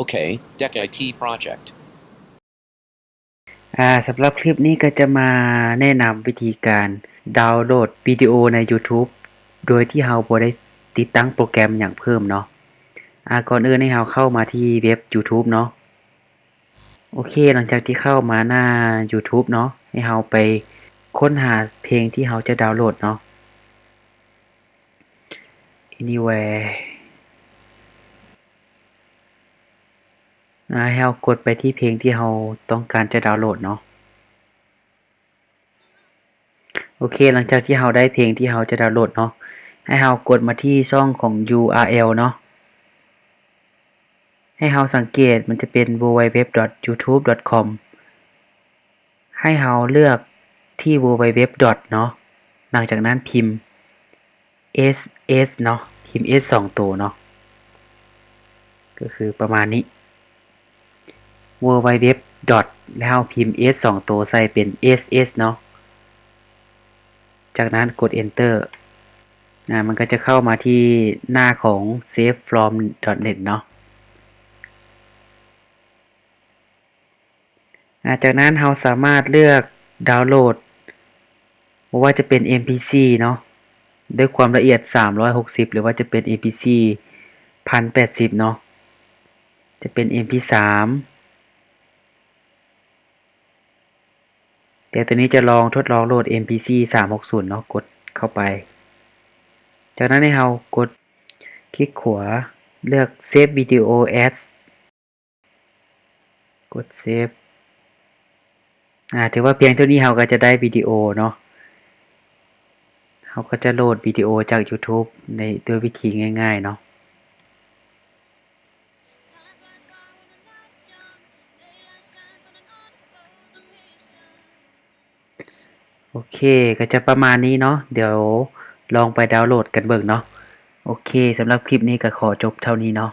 Okay, Deck ໄອທີ Project. ອ່າ ສຳລັບຄລິບນີ້ກໍຈະມາແນະນຳວິທີການດາວໂຫຼດວິດີໂອໃນ YouTube ໂດຍທີ່ເຮົາບໍ່ໄດ້ຕິດຕັ້ງໂປຣແກຣມຫຍັງເພີ່ມເນາະ. ອ່າ ກ່ອນອື່ນໃຫ້ເຮົາເຂົ້າມາທີ່ເວັບ YouTube ເນາະ. ໂອເຄ ຫຼັງຈາກທີ່ເຂົ້າມາໜ້າ YouTube ເນາະ ໃຫ້ເຮົາໄປຄົ້ນຫາເພງທີ່ເຮົາຈະດາວໂຫຼດເນາະ. Anywhere ອາ ໃຫ້ເຮົາກົດໄປທີ່ເພງທີ່ເຮົາຕ້ອງການຈະດາວໂຫຼດເນາະ. ໂອເຄ ຫຼັງຈາກທີ່ເຮົາໄດ້ເພງທີ່ເຮົາຈະດາວໂຫຼດເນາະ ໃຫ້ເຮົາກົດມາທີ່ຊ່ອງຂອງ URL ເນາະ. ໃຫ້ເຮົາສັງເກດ ມັນຈະເປັນ www.youtube.com ໃຫ້ເຮົາເລືອກທີ່ www. ເນາະ. ຫຼັງຈາກນັ້ນພິມ S S ເນາະ ພິມ S ສອງໂຕເນາະ ກໍຄືປະມານນີ້ www. ແລ້ວເຮົາພິມ S ສອງໂຕໃສ່ເປັນ SS ເນາະ. ຈາກນັ້ນກົດ Enter ອາ ມັນກໍຈະເຂົ້າມາທີ່ໜ້າຂອງ save from dot net ເນາະ. ອາ ຈາກນັ້ນເຮົາສາມາດເລືອກດາວໂຫຼດ ບໍ່ວ່າຈະເປັນ MP three ເນາະ ດ້ວຍຄວາມລະອຽດສາມຮ້ອຍຫົກສິບ ຫຼືວ່າຈະເປັນ MP three ພັນແປດສິບເນາະ ຈະເປັນ MP three ດຽວໂຕນີ້ຈະລອງທົດລອງໂຫຼດ MP three ສາມຫົກສູນເນາະ ກົດເຂົ້າໄປ. ຈາກນັ້ນໃຫ້ເຮົາກົດຄລິກຂວາ ເລືອກ Save Video As ກົດ Save. ອາ ຖືວ່າພຽງເທົ່ານີ້ເຮົາກໍຈະໄດ້ວິດີໂອເນາະ. ເຮົາກໍຈະໂຫຼດວິດີໂອຈາກ YouTube ໃນ ດ້ວຍວິທີງ່າຍໆເນາະ. ໂອເຄ ກໍຈະປະມານນີ້ເນາະ. ດຽວລອງໄປດາວໂຫຼດກັນເບິ່ງເນາະ. ໂອເຄ ສຳລັບຄລິບນີ້ກໍຂໍຈົບເທົ່ານີ້ເນາະ.